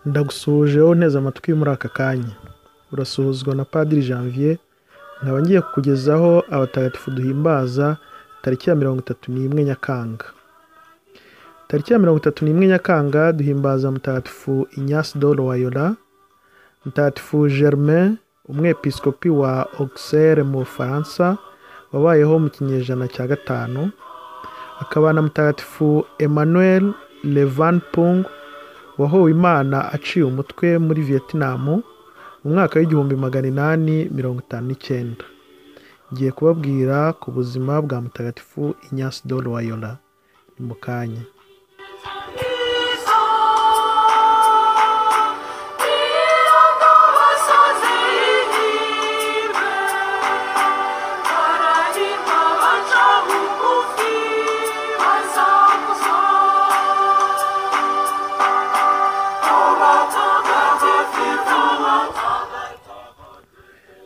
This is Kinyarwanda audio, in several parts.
Ndagusuhuje wowe unteze amatwi muri aka kanya. Urasuhuzwa na Padiri Janvier, nkaba ngiye kukugezaho abatagatifu duhimbaza tariki ya 31 Nyakanga. Tariki ya 31 Nyakanga duhimbaza Mutagatifu Ignace de Loyola, Mutagatifu Germain, umwepiskopi wa Auxerre mu Bufaransa, wabayeho mu kinyejana cya 5, akaba na Mutagatifu Emmanuel Le Van Pung, wahowe Imana aciye umutwe muri Vietnam mu mwaka w'1859. Ngiye kubabwira ku buzima bwa Mutagatifu Ignace de Loyola. Ni mu kanya.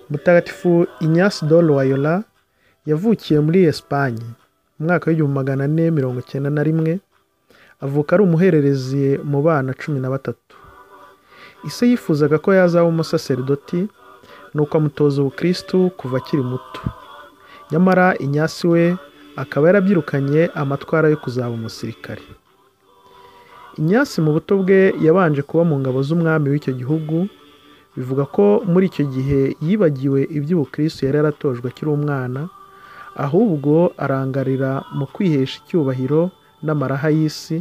Mutagatifu Ignace de Loyola yavukiye muri Espagne mu mwaka w'1491, avuka ari umuhererezi mu bana 13. Ise yifuzaga ko yazaba umusaserdoti, nuko amutoza ubukristu kuva akiri muto. Nyamara Ignace we akaba yarabyirukanye amatwara yo kuzaba umusirikare. Ignace mu buto bwe yabanje kuba mu ngabo z'umwami w'icyo gihugu. Bivuga ko muri icyo gihe yibagiwe iby'ubukristo yari yaratojwe akiri umwana, ahubwo arangarira mu kwihesha icyubahiro n'amaraha y'isi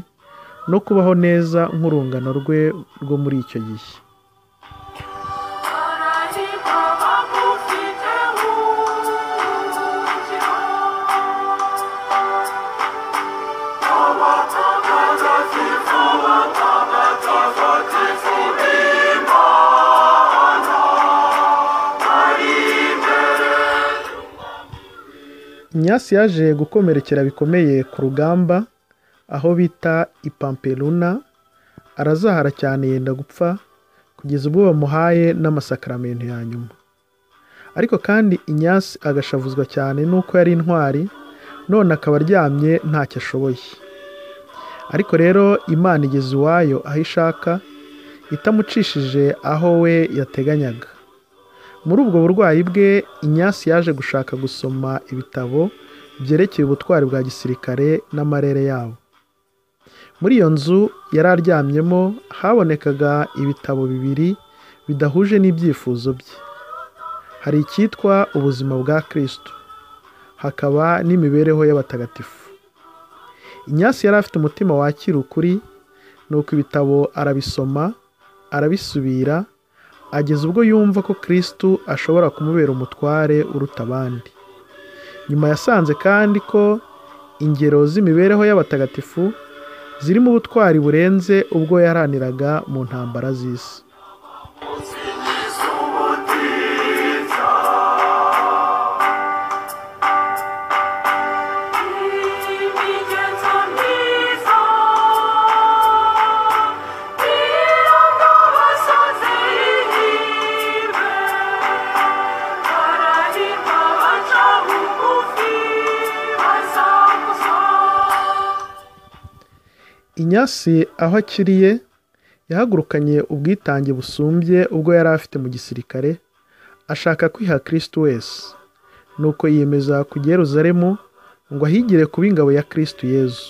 no kubaho neza nk'urungano rwe rwo muri icyo gihe. Ignace yaje gukomerekera bikomeye ku rugamba aho bita i Pampeluna, arazahara cyane yenda gupfa kugeza ubwo bamuhaye n'amasakaramentu ya nyuma. Ariko kandi Ignace agashavuzwa cyane nuko yari intwari, none akaba aryamye ntacyo ashoboye. Ariko rero Imana igeze iwayo aho ishaka, itamucishije aho we yateganyaga. Muri ubwo burwayi bwe, Ignace yaje gushaka gusoma ibitabo byerekeye ubutwari bwa gisirikare n'amarere yabo. Muri iyo nzu yari aryamyemo habonekaga ibitabo bibiri bidahuje n'ibyifuzo bye. Hari icyitwa Ubuzima bwa Kristo, hakaba n'imibereho y'abatagatifu. Ignace yari afite umutima wakira ukuri, nuko ibitabo arabisoma, arabisubira, ageza ubwo yumva ko Kristo ashobora kumubera umutware uruta abandi. Nyuma yasanze kandi ko ingero z'imibereho y'abatagatifu zirimo ubutwari burenze ubwo yaharaniraga mu ntambara z'isi. Ignace aho akiriye yahagurukanye ubwitange busumbye ubwo yari afite mu gisirikare, ashaka kwiha Kristo wese. Nuko yiyemeza kujya Yerusalemu ngo ahigire kuba ingabo ya Kristo Yezu.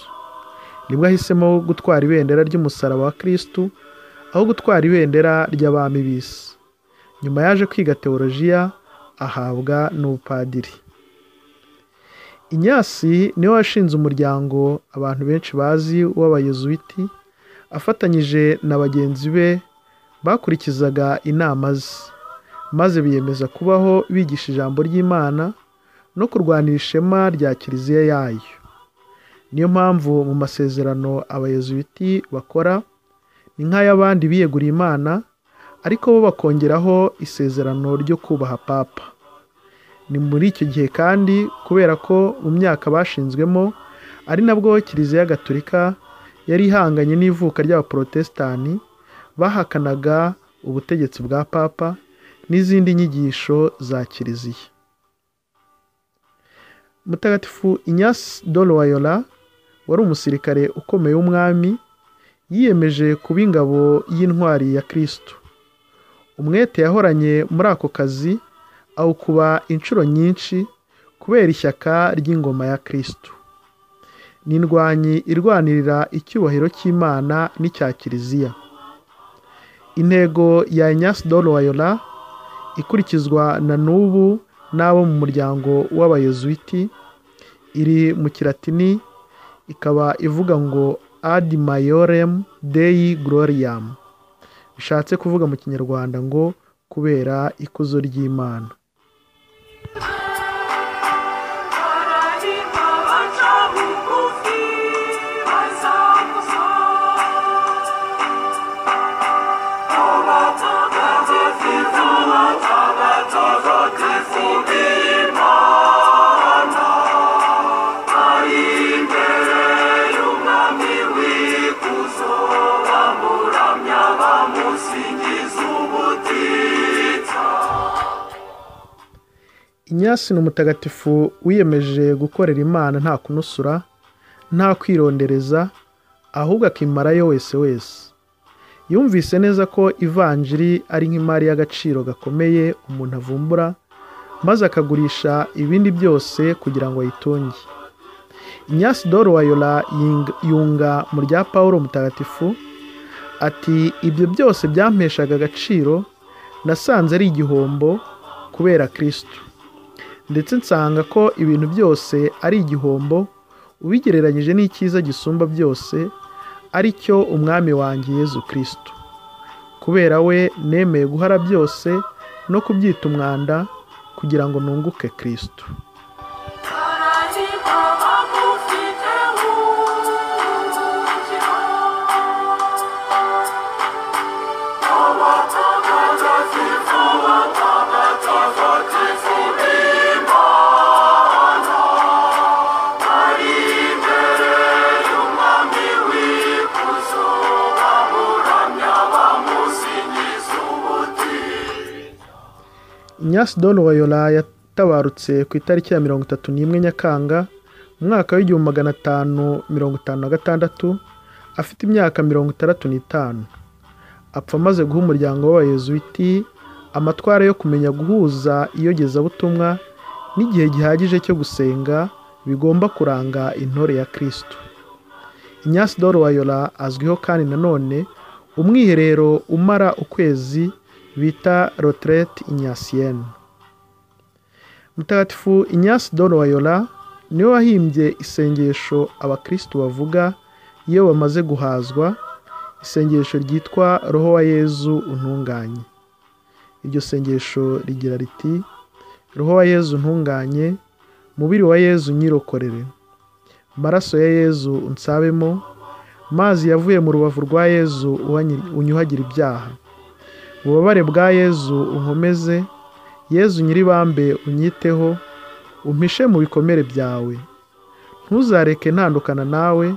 Nibwo ahisemo gutwara ibendera ry'umusaraba wa Kristo aho gutwara ibendera ry'abami b'isi. Nyuma yaje kwiga teolojiya ahabwa n'ubupadiri. Ignace niwe washinze umuryango abantu benshi bazi w'abayezuwiti, afatanyije na bagenzi be bakurikizaga inama ze, maze biyemeza kubaho bigisha ijambo ry'Imana no kurwanira ishema rya Kiliziya yayo. Niyo mpamvu mu masezerano abayezuwiti bakora ni nk'ay'abandi biyeguriye Imana, ariko bo bakongeraho isezerano ryo kubaha Papa. Ni muri icyo gihe kandi kubera ko mu myaka bashinzwemo ari nabwo Kiliziya Gatolika yari ihanganye n'ivuka ry'abaprotestani bahakanaga ubutegetsi bwa Papa n'izindi nyigisho za Kiliziya. Mutagatifu Ignace de Loyola wari umusirikare ukomeye w'umwami, Yiyemeje kuba ingabo y'intwari ya Kristo. Umwete yahoranye muri ako kazi awukuba inshuro nyinshi kubera ishyaka ry'ingoma ya Kristo. Ni indwanyi irwanirira icyubahiro cy'Imana n'icya Kiliziya. Intego ya Ignace de Loyola ikurikizwa na n'ubu n'abo mu muryango w'Abayezuwiti iri mu Kilatini, ikaba ivuga ngo ad maiorem Dei gloriam, bishatse kuvuga mu Kinyarwanda ngo kubera ikuzo ry'Imana. Ignace ni umutagatifu wiyemeje gukorera Imana nta kunusura, nta kwirondereza, ahubwo akimarayo wese wese. Yumvise neza ko ivanjiri ari nk'imari y'agaciro gakomeye umuntu avumbura, maze akagurisha ibindi byose kugira ngo ayitunge. Ignace de Loyola yunga mu rya Pawulo mutagatifu ati: ibyo byose byampeshaga agaciro nasanze ari igihombo kubera Kristo, ndetse nsanga ko ibintu byose ari igihombo ubigereranyije n'icyiza gisumba byose, ari cyo Umwami wanjye Yezu Kristo. Kubera we nemeye guhara byose no kubyita umwanda kugira ngo nunguke Kristo. Ignace de Loyola yatabarutse ku itariki ya 31 Nyakanga mu mwaka w'1556 afite imyaka 65. Apfa amaze guha umuryango w'Abayezuwiti amatwara yo kumenya guhuza iyogezabutumwa n'igihe gihagije cyo gusenga bigomba kuranga intore ya Kristo. Ignace de Loyola azwiho kandi nanone umwiherero umara ukwezi bita retraite ignatienne. Mutagatifu Ignace de Loyola niwe wahimbye isengesho abakristo bavuga iyo bamaze guhazwa, isengesho ryitwa Roho wa Yezu untunganye. Iryo sengesho rigira riti: Roho wa Yezu untunganye, mubiri wa Yezu nyirokorere, maraso ya Yezu unsabemo, mazi yavuye mu rubavu rwa Yezu unyuhagira ibyaha, ububabare bwa Yezu unkomeze, Yezu nyiribambe unyiteho, umpishe mu bikomere byawe, ntuzareke ntandukana nawe,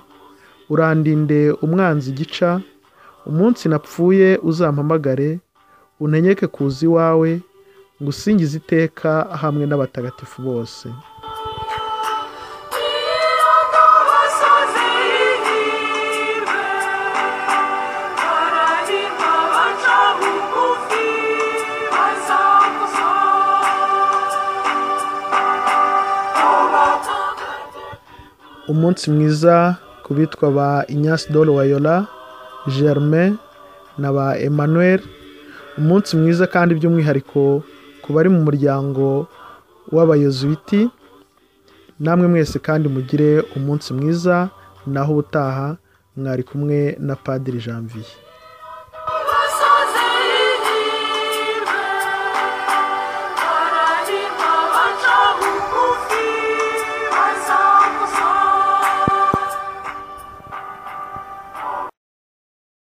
urandinde umwanzi gica, umunsi napfuye uzampamagare, untenyeke kuza iwawe, ngusingize iteka hamwe n'abatagatifu bose. Umunsi mwiza ku bitwa ba Ignace de Loyola, Germain na ba Emmanuel. Umunsi mwiza kandi by'umwihariko ku bari mu muryango w'Abayezuwiti. Namwe mwese kandi mugire umunsi mwiza, naho ubutaha mwari kumwe na Padiri Janvier.